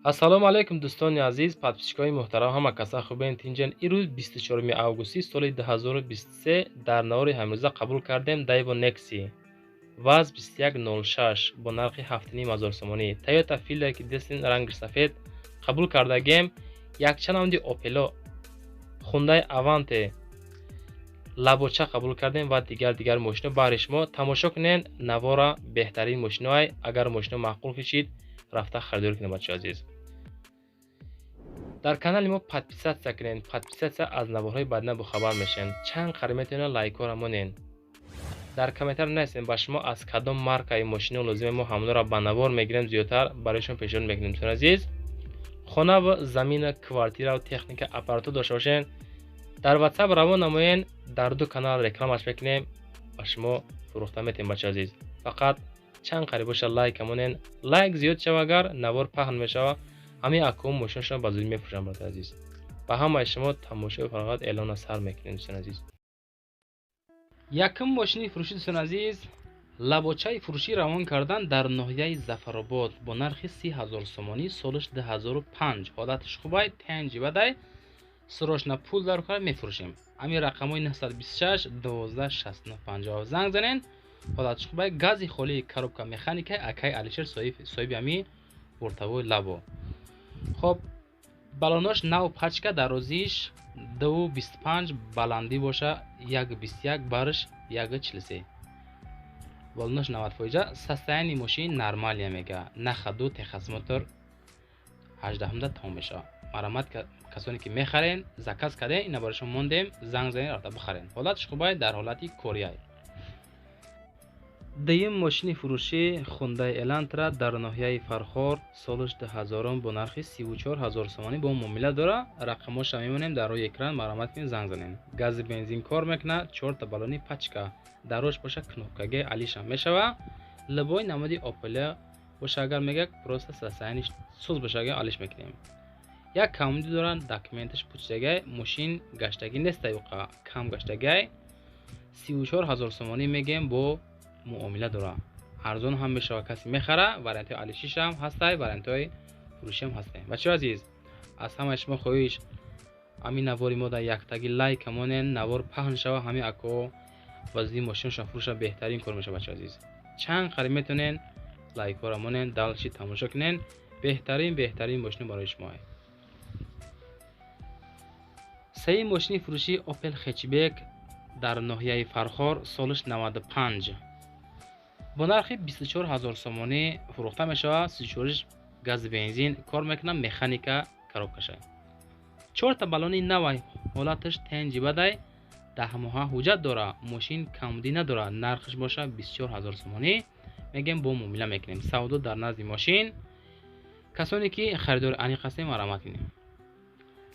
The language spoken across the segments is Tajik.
Ассалому алайкум, дӯстони азиз, подписчикои муҳтарам, ҳама каса хубен, тинҷен. Ирӯз 24 августи соли 2023 дар навори ҳамрӯза қабул кардем Daewoo Nexi ВАЗ 2106 бо нархи 7,5 ҳазор сомонӣ. Toyota Fielder, ки дестин ранги сафед қабул кардагем, якчанд намуди Opel, Hyundai Avante, лабоча қабул кардем ва дигар мошино. Баҳри шумо тамошо кунен навора, беҳтарин мошиноай. Агар мошино маъқул кишид, рафта харидорӣ кунед, бачаҳои азиз. Дар канали мо подписаться кунед, подписаться аз наворҳои баъдина бохабар мешавед. Чанд қариб метавонед лайкҳоро монед. Дар комментар нависед, ба шумо аз кадом маркаи мошино лозиме, мо ҳамонро ба навор мегирем, зиёдтар барои шумо пешниҳод мекунем. Дӯстони азиз, хонаву замина, квартираву техника, аппаратура дошта бошед, дар WhatsApp равон намоед, дар ду канал рекламаш мекунем, ба шумо фурӯхта метавем, бачаҳои азиз. Фақат чанд қариб боша лайк монед, лайк зиёд шава, агар навор паҳн мешава, ҳамин аккум мошинашон ба зудӣ мефурӯшам. Бародари азиз, ба ҳамаи шумо тамошои фароғат эълона сар мекунем, дӯстони азиз. Якум мошини фурӯшӣ, дӯстони азиз, лабочаи фурӯшӣ равон кардан дар ноҳияи Зафаробод бо нархи 30 000 сомонӣ, солаш 2005, ҳолаташ хубай, тенҷи бадай, срочно пул дар кора мефурӯшем. Ҳамин рақамҳои 926 12 69 50 занг занен. Ҳолаташ хубай, гази холии, коробка механика, акай Алишер соҳиби ҳамин бортовой лабо. Хоб, балонош нав, пачка, дарозиш 2,25, баландӣ боша 1,21, барш 1,43, балонош 90 фоиза. Состояние мошин нормально мега, на ходу, техосмотр 18-да тамом мешавад. Марҳамат, касоне ки мехарен, заказ карден, ина барои шумо мондем, занг занен, рафта бихарен. Ҳолаташ хубай, дар ҳолати корияй. Дуюм мошини фурӯшӣ Hyundai Elantra дар ноҳияи Фархор, солаш 2000, бо нархи 34 ҳазор сомонӣ бо муомила дора. Рақамҳоша мемонем дар рӯи экран, марҳамат кунед, занг занед. Гази бензин кор мекунад, чорта балони пачка, дарош боша кнопкаги алишам мешава. Любой намуди Opel боша, агар мега, просто состояниш суз боша, агар алиш мекунем. Як камбуди доранд, документаш пучдагай, мошин гаштагӣ нестай, уқа кам гаштагай. 34 ҳазор сомонӣ мегем, бо муомила дора, арзон ҳам мешава. Касе мехара, вариантҳои алишишам ҳастай, вариантҳои фурӯшиам ҳастай. Бачаҳои азиз, аз ҳамаи шумо хоҳиш, ҳамин навори мо дар яктаги лайка монен, навор паҳн шава, ҳамин ако вазни мошинашон фурӯша, беҳтарин кор мешава. Бачаҳои азиз, чанд қариб метавонен лайкҳоро монен, дальше тамошо кунен, беҳтарин мошино барои шумо. Сеюм мошини фурӯшӣ Opel Hatchback дар ноҳияи Фархор, солаш 95, бо нархи 24 ҳазор сомонӣ фурӯхта мешавад. Сичориш, гази бензин кор мекунад, механика, коробкаша, чорта балони навай, ҳолаташ тенҷи бадай, 10 моҳа ҳуҷҷат дора, мошин камбудӣ надора. Нархаш боша 24 ҳазор сомонӣ мегем, бо муомила мекунем, савдо дар назди мошин. Касоне ки харидори аниқ ҳастем, марҳамат кунем.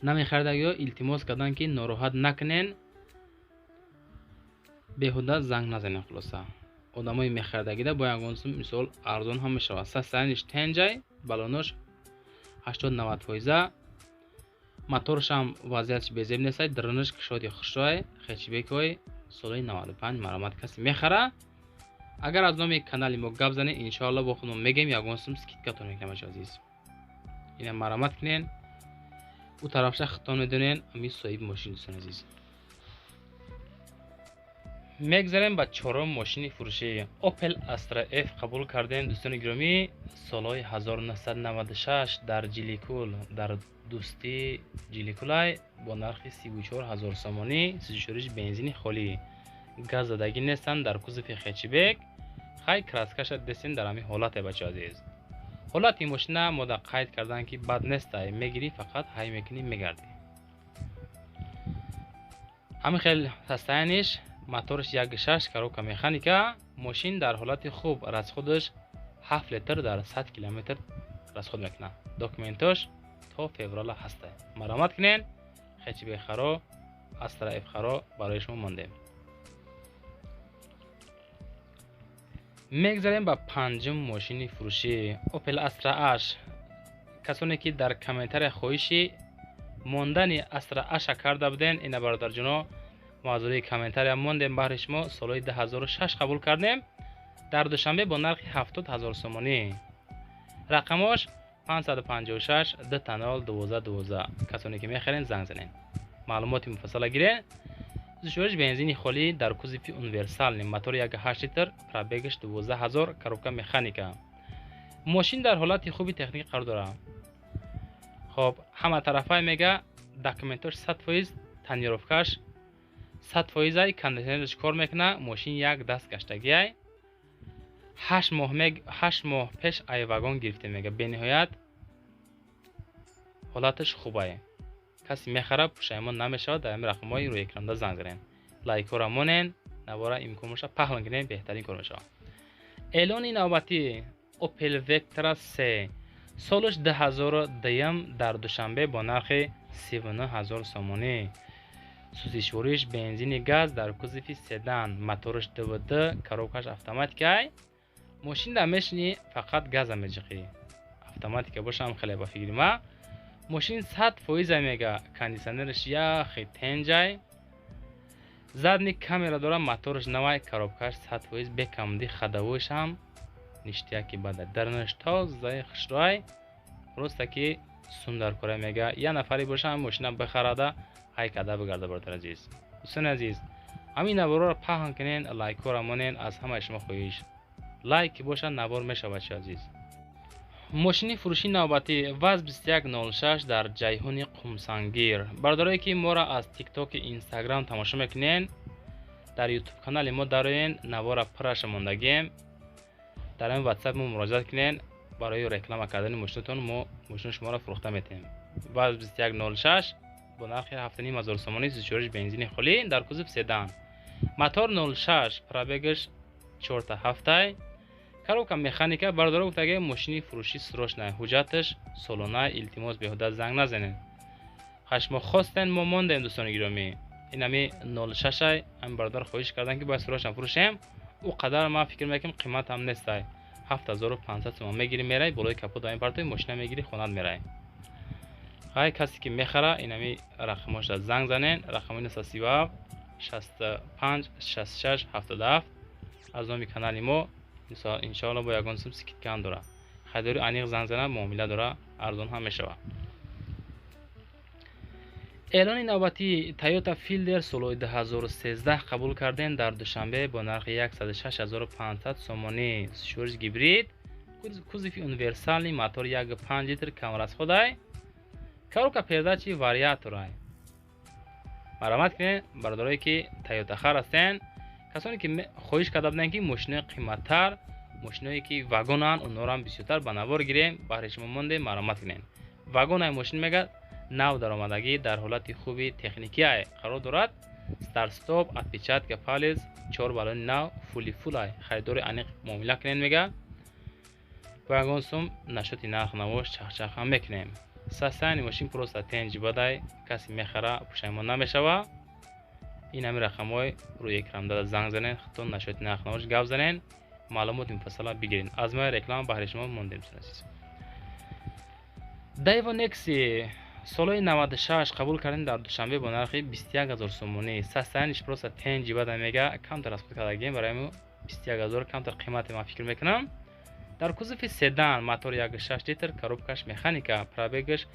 Намехаридагиҳо илтимос карданд, ки нороҳат накунен, беҳуда занг назанем. Хулоса, одамои мехаридагида бо ягон сум, мисол, арзон ҳам мешавад. Состояниш тенҷай, балонош 80-90 фоиза, моторшам вазъиятш безеб нестай, дарунаш кушоди хушрӯай. Хэтчбекҳои соли 95, марҳамат, касе мехара, агар аз номи канали мо гап занед, иншоалло бо худмон мегем, ягон сум скидкатон мекунем. Бачаҳои азиз, ина марҳамат кунен, ӯ тарафша худтон медонен, ами соҳиби мошин. Дӯстони азиз, мегзарем ба чорум мошини фурӯшӣ. Opel Astra F қабул кардем, дӯстони гиромӣ, солҳои 1996, дар Ҷиликул, дар Дӯстӣ Ҷиликулай, бо нархи 34 ҳазор сомонӣ. Сичориш, бензини холӣ, газ задагӣ нестанд, дар кузови хэтчбек. Хай, краскаша дестем, дар ҳамин ҳолате. Бачаҳои азиз, ҳолати мошина мода қайд кардан, ки бад нестай, мегирӣ, фақат ҳай мекунӣ, мегардӣ. Ҳамин хел состояниш, моторш 1,6, коробка механика, мошин дар ҳолати хуб, расходаш 7 литр дар 100 километр расход мекунад. Документош то феврала ҳаста. Марҳамат кунен, хэтчбек харо, Астра F харо, барои шумо мондем. Мегзарем ба панҷум мошини фурӯшӣ Opel Astra H. Касоне ки дар комментария хоҳиши мондани Astra H карда буден, ина, бародарҷоно, мо аз рӯи комментария мондем баҳри шумо. Солҳои 2006 қабул кардем дар Душанбе бо нархи 70 ҳазор сомонӣ. Рақамош 556 20 12 12. Касоне ки мехарен, занг занен, маълумоти муфассала гирен. Сӯзишвориш бензини холӣ, дар кузови универсальный, мотор 1,8 литр, пробегаш 12 000, коробка механика. Мошин дар ҳолати хуби техникӣ қарор дорад. Хоб, ҳама тарафай мега, документош 100%, тонировкаш 100%-ай, кондиционераш кор мекуна. Мошин як даст гаштагиай, 8 моҳ пеш ай вагон гирифте мега. Бениҳоят ҳолаташ хубае. Касе мехара, пушаймон намешавад. Дар ҳамин рақамҳои рӯи экранда занг занен, лайкҳоро монен, навора имкон боша, паҳн кунен, беҳтарин кор мешавад. Эълони навбатӣ: Opel Vectra C, солаш 2002, дар Душанбе бо нархи 39 000 сомонӣ. Сӯзишвориш бензини газ, дар кузови седан, мотораш ДВД, коробкаш автоматикай. Мошин дар мешини, фақат газа меҷиқӣ, автоматика бошам хеле. Ба фикри ма, мошин 100% мега, кондиционераш яхе тенҷай, задний камера дора, мотораш навай, коробкаш 100%, бекамди, ходовойшам ништяки бада, дарнаш тозаи хушрӯай, просто ки сундаркора мега. Я нафаре боша, мошина бихарада, ҳай када бигарда. Бародар азиз, дӯстони азиз, ҳамин наворро паҳн кунен, лайкҳоро монен. Аз ҳамаи шумо хоҳиш, лайк ки бошад, навор мешавад. Чи азиз, мошини фурӯшии навбатӣ ВАЗ 2106 дар Ҷайҳуни Қумсангир. Бародарое ки моро аз Тиктоки, Инстаграм тамошо мекунен, дар Ютуб канали мо дароен, навора пурраша мондагием. Дар ҳамин Ватсап мо муроҷиат кунен барои реклама кардани мошинатон, мо мошини шуморо фурӯхта метиҳем. ВАЗ 2106 бо нархи 7500 сомонӣ, сӯзишвориш бензини холӣ, дар кузов седан, мотор 06, пробегаш 4,7, коробка механика. Бародаро гуфтаги, мошини фурӯшӣ срочная, ҳуҷҷаташ солона, илтимос, беҳуда занг назанед. Хашмо хостен, мо мондем. Дӯстони гиромӣ, инами 06-ай. Ҳамин бародар хоҳиш кардан, ки бояд срочно фурӯшем. Ӯ қадар ман фикр мекунам, қиматам нестай, 7500 сомон мегирӣ, мерай, болои капот ин партои мошина мегирӣ, хонат мерай. Ҳай, касе ки мехара, инами рақамоша занг занен, рақами 937 65 66 77. Аз номи канали мо, иншоалло, бо ягон сум скидкаам дора. Харидори аниқ занг зана, муомила дора, арзон ҳам мешавад. Эълони навбатии: Toyota Fielder солҳои 2013 қабул кардем дар Душанбе бо нархи 106 500 сомонӣ. Шӯриш гибрид, кузови универсальный, мотор 1,5 литр, камрасходай, коробка передачи вариаторай. Марҳамат кунед, бародарое ки Toyota хар ҳастен. Касоне ки хоҳиш карда буданд, ки мошинои қиматтар, мошиное ки вагонанд, онҳоро бисёртар ба навор гирем, баҳри шумо мондем. Марҳамат кунед. Вагонай мошин мегӯяд, нав даромадагӣ, дар ҳолати хуби техникиай қарор дорад, старт-стоп, отпечатка палец, чор балони нав, фули фулай. Харидори аниқ муомила кунед мега. Бо ягон сум нашоти нарх навош чахчах ҳам мекунем. Состояние мошин просто тенҷи бадай. Касе мехара, пушаймон намешава. Ин ҳамин рақамҳои рӯи экран дада, занг занед, худтон нашоти нарх навош гап занед, маълумоти муфассала бигиред. Аз мои реклама баҳри шумо мондем. Азиз, Daewoo Nexia солҳои 96 қабул кардем дар Душанбе бо нархи 21 000 сомонӣ. Состояниеш просто тенҷи бада мега, камтар аз худ кардагем, барои 21 000 камтар қимате ман фикр мекунам. Дар кузови седан, мотор 1,6 литр, коробкаш механика, пробегаш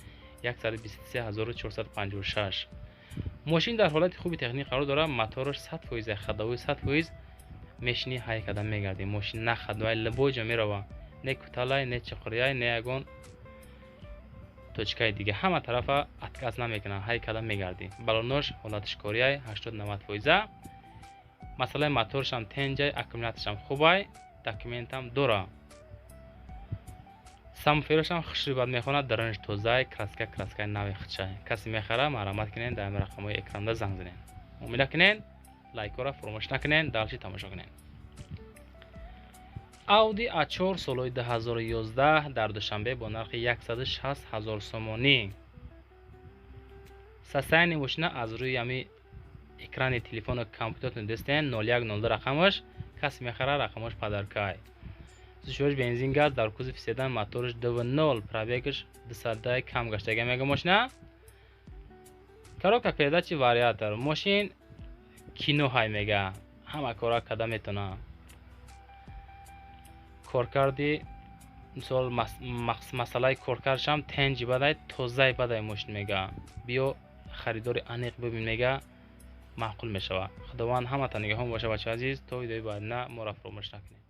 123 456. Мошин дар ҳолати хуби техникӣ қарор дорад, мотораш 100%, ходовой 100%, мешини, ҳай карда мегардӣ. Мошин на ходовай, любой ҷо мерава, не куталай, не чуқурияй, не ягон точкаи дига, ҳама тарафа отказ намекунад, ҳай карда мегардӣ. Балонош ҳолатиш кориай, 80-90%. Масъалаи моторшам тенҷай, аккумуляторшам хубай, документам дора, самферошам хушрӯй бад мехонад, дарониш тозай, краска краскаи нави худшай. Касе мехара, марҳамат кунед, дар рақамҳои экранда занг занед, муомила кунед, лайкҳоро фуромӯш накунед, дальше тамошо кунед. Audi A4 солҳои 2011 дар Душанбе бо нархи 160 000 сомонӣ. Состояние мошина аз рӯи ҳами экрани телефону компютератон дестен. 0102 рақамаш. Касе мехара, рақамаш подаркай. Сӯзишвориш бензин газ, дар кузови седан, мотораш 2.0, пробегаш 200 кам гаштага мега мошина. Коробка передачи вариатор. Мошин кино ҳай мега, ҳама кора карда метавона. Коркарди Мисол, масъалаи коркардшам тенҷи бадай, тозаи бадай мошин мега. Биё, харидори аниқ бибин, мега, маъқул мешавад. Худованд ҳамата нигаҳон боша, бачаи азиз. То видеои баъдина моро фаромӯш накунед.